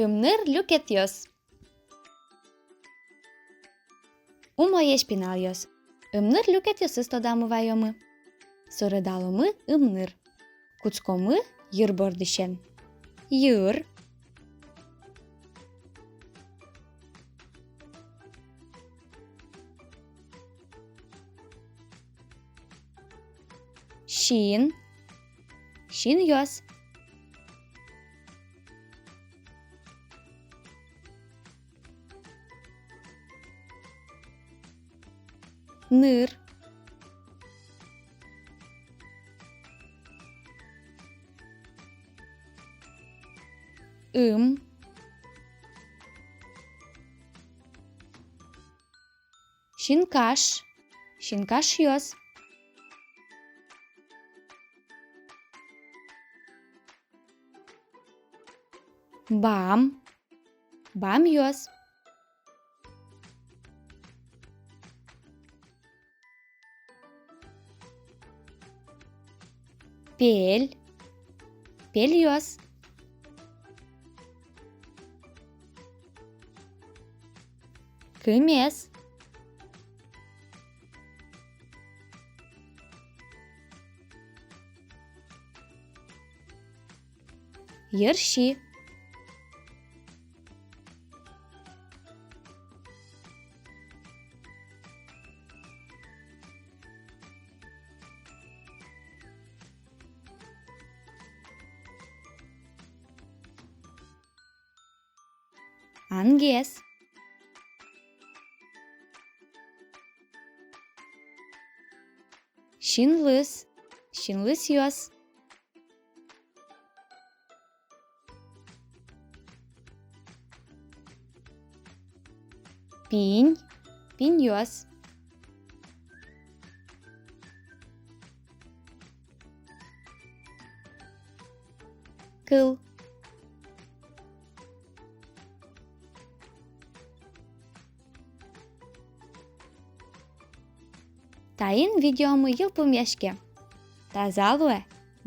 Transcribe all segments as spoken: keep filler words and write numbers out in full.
Ымныр люкетъёс. Умоесь пиналъёс, ымныр люкетъёсыз тодамы ваёмы. Суредаломы ымныр. Кутскомы йыр бордысен. Йыр. Син. Синъёс. Ныр. Ым. Синкаш. Синкашъёс. Бам. Бамъёс. Пель. Пельёс. Кымес. Йырси. Ангес. Синлыс. Синлысъёс. Пинь. Пиньёс. Кыл. Таин видеомы йылпумъяське. Таза луэ,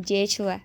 ӟеч луэ.